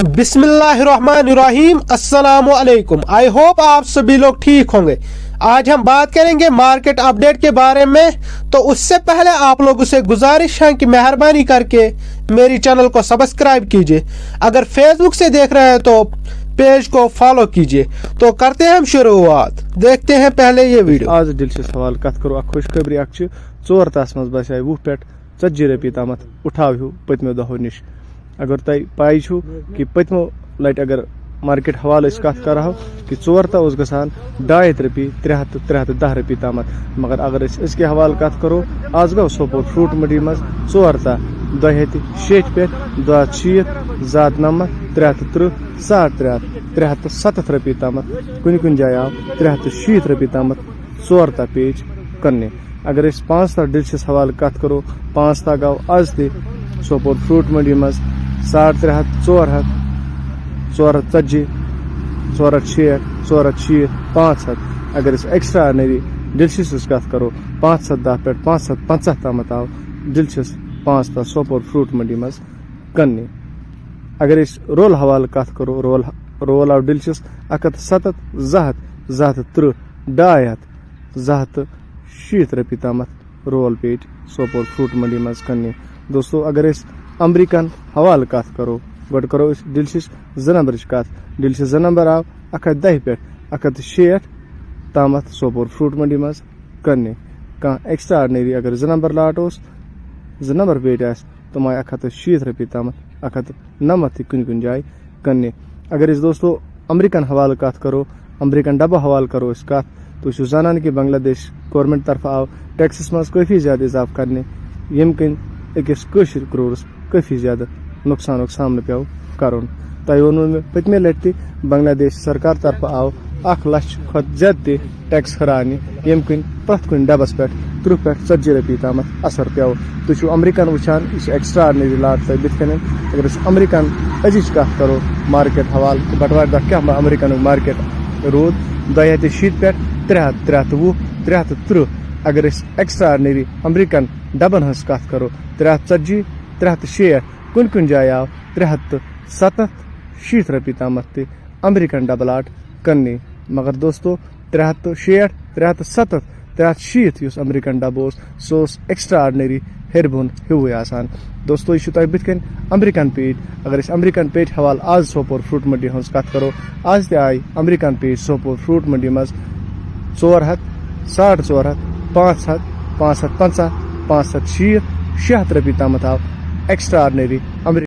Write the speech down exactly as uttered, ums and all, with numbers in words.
بسم اللہ الرحمن الرحیم، السلام علیکم۔ آئی ہوپ آپ سبھی لوگ ٹھیک ہوں گے۔ آج ہم بات کریں گے مارکیٹ اپڈیٹ کے بارے میں۔ تو اس سے پہلے آپ لوگوں سے گزارش ہے کہ مہربانی کر کے میری چینل کو سبسکرائب کیجیے۔ اگر فیس بک سے دیکھ رہے ہیں تو پیج کو فالو کیجیے۔ تو کرتے ہیں ہم شروعات، دیکھتے ہیں پہلے یہ ویڈیو۔ آز ڈیلشس حوالہٕ کتھ کرو، اکھ خوشخبری اکھ چھِ، ژور تاس منٛز باسے وُہ پٮ۪ٹھ ژتجی رۄپیہِ تامتھ اٹھاو ہیوٗ پٔتمیو دۄہو نِش۔ اگر تۄہہِ پَے چھُو کہِ پٔتمو لٹہِ اگر مارکیٹ حوالہٕ أسۍ کتھ کرہو کہِ ژور تاہ اوس گژھان ڈاے ہتھ رۄپیہِ، ترٛےٚ ہتھ تہٕ ترٛےٚ ہتھ تہٕ دَہ رۄپیہِ تامتھ، مگر اگر أسۍ أزکہِ حوالہٕ کتھ کرو، آز گوٚو سوپور فروٹ منڈی منٛز ژور تاہ، دۄیہِ ہتہِ شیٹھ پٮ۪ٹھ دۄیہِ ہتہِ شیٖتھ، زٕ ہتھ نَمَتھ، ترٛےٚ ہتھ تہٕ تٕرٛہ، ساڑ ترٛےٚ ہتھ، ترٛےٚ ہتھ تہٕ ستتھ رۄپیہِ تامتھ، کُنہِ کُنہِ جایہِ آو ترٛےٚ ہتھ تہٕ شیٖتھ رۄپیہِ تامتھ ژور تاہ پیچ کٕننہِ۔ اگر أسۍ پانٛژھ تاہ ڈیلشس حوالہٕ کتھ کرو، پانٛژھ تاہ گوٚو آز تہِ سوپور فروٹ منڈی منٛز ساڑ ترٛےٚ ہتھ، ژور ہتھ، ژور ہتھ ژتجی، ژور ہتھ شیٹھ، ژور ہتھ شیٖتھ، پانٛژھ ہتھ۔ اگر أسۍ ایکسٹرا آرڈنری ڈیلشسٕچ کتھ کرو، پانٛژھ ہتھ دَہ پٮ۪ٹھ پانٛژھ ہتھ پنٛژاہ تامتھ آو ڈیلشس پانٛژھ تاہ سوپور فروٹ منڈی منٛز کٕننہِ۔ اگر أسۍ رول حوالہٕ کتھ کرو، رول، رول آو ڈیلشس اکھ ہتھ ستتھ، زٕ ہتھ، زٕ ہتھ تہٕ تٕرٛہ، ڈاے ہتھ، زٕ ہتھ تہٕ شیٖتھ رۄپیہِ تامتھ رول پیٹہِ سوپور فروٹ منڈی منٛز کٕننہِ۔ دوستو، اگر أسۍ امریکن حوالہٕ کتھ کرو، گۄڈٕ کرو أسۍ ڈیلشس زٕ نمبرٕچ کتھ۔ ڈیلشس زٕ نمبر آو اکھ ہتھ دَہہِ پٮ۪ٹھ اکھ ہتھ تہٕ شیٹھ تامتھ سوپور فروٹ منڈی منٛز کٕننہِ۔ کانٛہہ ایکسٹرا آرڈنری اگر زٕ نمبر لاٹ اوس، زٕ نمبر پیٹہِ آسہِ، تِم آیہِ اکھ ہتھ تہٕ شیٖتھ رۄپیہِ تامتھ، اکھ ہتھ نَمَتھ تہِ کُنہِ کُنہِ جایہِ کٕننہِ۔ اگر أسۍ دوستو امریکن حوالہٕ کتھ کرو، امریکن ڈبہٕ حوالہٕ کرو أسۍ کتھ، تُہۍ چھِو زانان کہِ بنگلہ دیش گورنمنٹ طرفہٕ آو ٹیکسس منٛز کٲفی زیادٕ اضافہٕ کرنہٕ، ییٚمہِ کِنۍ أکِس کٲشِر کرورس کٲفی زیادٕ نۄقصانُک سامنہٕ پیوٚو کرُن۔ تۄہہِ ووٚنوُ مےٚ پٔتمہِ لٹہِ تہِ، بنگلہ دیش سرکار طرفہٕ آو اکھ لچھ کھۄتہٕ زیادٕ تہِ ٹیکس ہُراونہِ، ییٚمہِ کِنۍ پرٛٮ۪تھ کُنہِ ڈبس پٮ۪ٹھ تٕرٛہ پٮ۪ٹھ ژتجی رۄپیہِ تامتھ اثر پیوٚو۔ تُہۍ چھِو امریکن وٕچھان، یہِ چھِ ایکسٹرا آرڈنری لاٹ تۄہہِ بٕتھِ کَنٮ۪ن۔ اگر أسۍ امریکن أزِچ کتھ کرو مارکیٹ حوالہٕ، بٹوارِ دۄہ کیٛاہ امریکنُک مارکیٹ روٗد، دۄیہِ ہتہِ شیٖتھ پٮ۪ٹھ ترٛےٚ ہتھ، ترٛےٚ ہتھ تہٕ وُہ، ترٛےٚ ہتھ تہٕ تٕرٛہ۔ اگر أسۍ ایکسٹرا آرڈنری امریکن ڈبن ہٕنٛز کتھ کرو، ترٛےٚ ہتھ ژتجی، ترٛےٚ ہتھ تہٕ شیٹھ، کُنہِ کُنہِ جایہِ آو ترٛےٚ ہتھ تہٕ ستتھ، شیٖتھ رۄپیہِ تامتھ تہِ امریکن ڈبہٕ لاٹ کٕننہِ۔ مگر دوستو، ترٛےٚ ہتھ تہٕ شیٹھ، ترٛےٚ ہتھ تہٕ ستتھ، ترٛےٚ ہتھ شیٖتھ یُس امریکن ڈبہٕ اوس، سُہ اوس ایکسٹرا آرڈنری ہیٚرِ بۄن ہیوٗوُے آسان۔ دوستو، یہِ چھُ تۄہہِ بٕتھِ کَنۍ امریکن پیج۔ اگر أسۍ امریکن پیج حوالہٕ آز سوپور فروٹ منڈی ہٕنٛز کتھ کرو، آز تہِ آیہِ امریکن پیج سوپور فروٹ منڈی منٛز ژور ہتھ، ساڑ ژور ہتھ، پانٛژھ ہتھ، پانٛژھ ہتھ پنٛژاہ، پانٛژھ ہتھ شیٖتھ، شےٚ ہتھ رۄپیہِ تامتھ آو ایکسٹرا آرڈنری